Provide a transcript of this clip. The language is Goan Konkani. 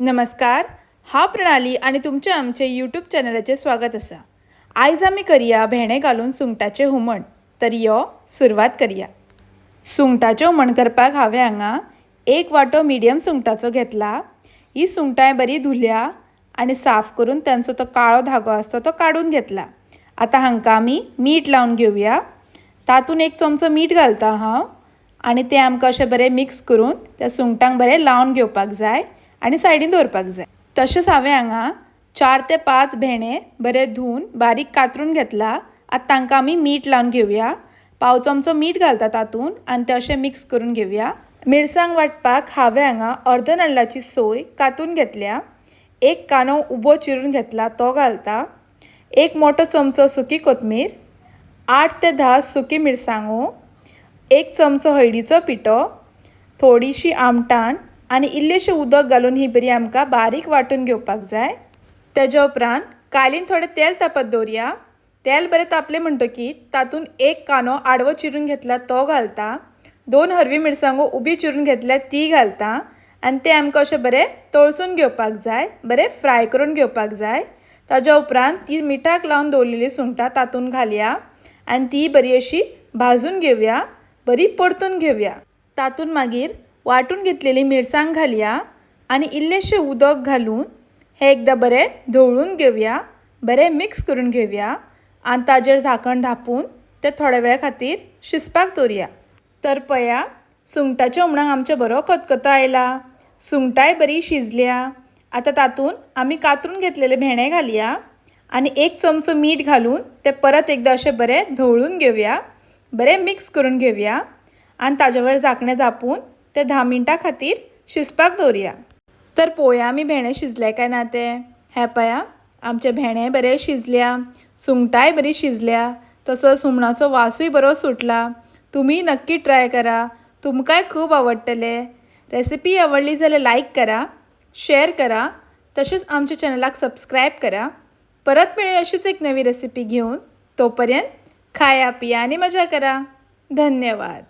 नमस्कार, हांव प्रणाली आनी तुमचें आमचें यूट्यूब चॅनलाचेर स्वागत आसा. आयज आमी करया भेंडे घालून सुंगटाचें हुमण. तर यो सुरवात करया. सुंगटाचें हुमण करपाक हांवें हांगा एक वांटो मिडियम सुंगटाचो घेतला. ही सुंगटां बरी धुल्या आनी साफ करून तांचो तो काळो धागो आसता तो काडून घेतला. आतां हांकां आमी मीठ लावन घेवया. तातूंत एक चमचो मीठ घालता हांव आनी तें आमकां अशें बरें मिक्स करून त्या सुंगटांक बरें लावन घेवपाक जाय आनी सायडीन दवरपाक जाय. तशेंच हांवें हांगा 4 ते 5 भेंडे बरे धुवन बारीक कातरून घेतला. आतां तांकां आमी मीठ लावन घेवया. पाव चमचो मीठ घालता तातूंत आनी तें अशें मिक्स करून घेवया. मिरसांग वांटपाक हांवें हांगा अर्द नाल्लाची सोय कातून घेतल्या. एक कांदो उबो चिरून घेतला तो घालता. एक मोठो चमचो सुकी कोथमीर, 8 ते 10 सुकी मिरसांगो, एक चमचो हळदीचो पिठो, थोडीशी आमटान आनी इल्लेशें उदक घालून ही बरी आमकां बारीक वांटून घेवपाक जाय. तेज्या उपरांत कालीन थोडें तेल तापत दवरया. तेल बरें तापलें म्हणटकीर तातूंत एक कांदो आडवो चिरून घेतला तो घालता. 2 हरवी मिरसांगो उबी चिरून घेतल्या ती घालता आनी तें आमकां अशें बरें तळसून घेवपाक जाय, बरें फ्राय करून घेवपाक जाय. ताज्या उपरांत ती मिठाक लावन दवरलेली सुंगटां तातूंत घालया आनी ती बरी अशी भाजून घेवया, बरी परतून घेवया. तातूंत मागीर वांटून घेतलेली मिरसांग घालया आनी इल्लेशें उदक घालून हें एकदां बरें धवळून घेवया, बरें मिक्स करून घेवया आनी ताजेर झाकण धांपून तें थोड्या वेळा खातीर शिजपाक दवरया. तर पळया सुंगटाच्या हुमणाक आमचें बरो खतखतो आयला, सुंगटांय बरी शिजल्या. आतां तातूंत आमी कातरून घेतलेले भेंडे घालया आनी एक चमचो मीठ घालून तें परत एकदां अशें बरें धवळून घेवया, बरें मिक्स करून घेवया आनी ताजे वयर झाकणें धांपून तें 10 मिनटां खातीर शिजपाक दवरया. तर पळोवया आमी भेंडे शिजले काय ना ते. हें पळया आमचे भेंडे बरे शिजल्या, सुंगटांय बरी शिजल्या, तसोच हुमणाचो वासूय बरो सुटला. तुमी नक्की ट्राय करा, तुमकांय खूब आवडटले. रेसिपी आवडली जाल्यार लायक करा, शेअर करा, तशेंच आमच्या चॅनलाक सबस्क्रायब करा. परत मेळया अशीच एक नवी रेसिपी घेवन. तोपर्यंत खाया पिया आनी मजा करा. धन्यवाद.